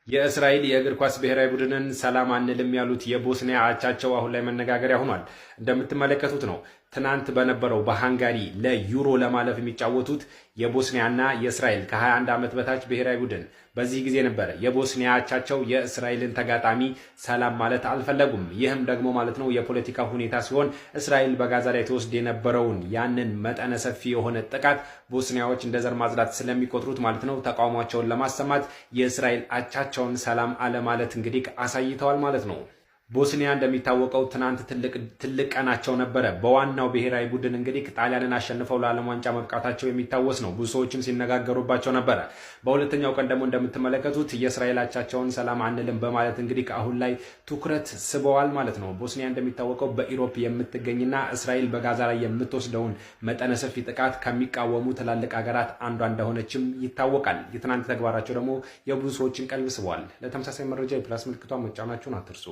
የእስራኤል የእግር ኳስ ብሔራዊ ቡድንን ሰላም አንልም ያሉት የቦስኒያ አቻቸው አሁን ላይ መነጋገሪያ ሆኗል። እንደምትመለከቱት ነው። ትናንት በነበረው በሃንጋሪ ለዩሮ ለማለፍ የሚጫወቱት የቦስኒያና የእስራኤል ከ21 ዓመት በታች ብሔራዊ ቡድን በዚህ ጊዜ ነበረ የቦስኒያ አቻቸው የእስራኤልን ተጋጣሚ ሰላም ማለት አልፈለጉም። ይህም ደግሞ ማለት ነው የፖለቲካ ሁኔታ ሲሆን እስራኤል በጋዛ ላይ ትወስድ የነበረውን ያንን መጠነ ሰፊ የሆነ ጥቃት ቦስኒያዎች እንደ ዘር ማጽዳት ስለሚቆጥሩት ማለት ነው ተቃውሟቸውን ለማሰማት የእስራኤል አቻቸውን ሰላም አለማለት እንግዲህ አሳይተዋል ማለት ነው። ቦስኒያ እንደሚታወቀው ትናንት ትልቅ ቀናቸው ነበረ። በዋናው ብሔራዊ ቡድን እንግዲህ ጣሊያንን አሸንፈው ለዓለም ዋንጫ መብቃታቸው የሚታወስ ነው። ብዙ ሰዎችም ሲነጋገሩባቸው ነበረ። በሁለተኛው ቀን ደግሞ እንደምትመለከቱት የእስራኤል አቻቸውን ሰላም አንልም በማለት እንግዲህ አሁን ላይ ትኩረት ስበዋል ማለት ነው። ቦስኒያ እንደሚታወቀው በ Europe የምትገኝና እስራኤል በጋዛ ላይ የምትወስደውን መጠነ ሰፊ ጥቃት ከሚቃወሙ ትላልቅ ሀገራት አንዷ እንደሆነችም ይታወቃል። የትናንት ተግባራቸው ደግሞ የብዙ ሰዎችን ቀልብ ስበዋል። ለተመሳሳይ መረጃ የ plus ምልክቷን መጫናችሁን አትርሱ።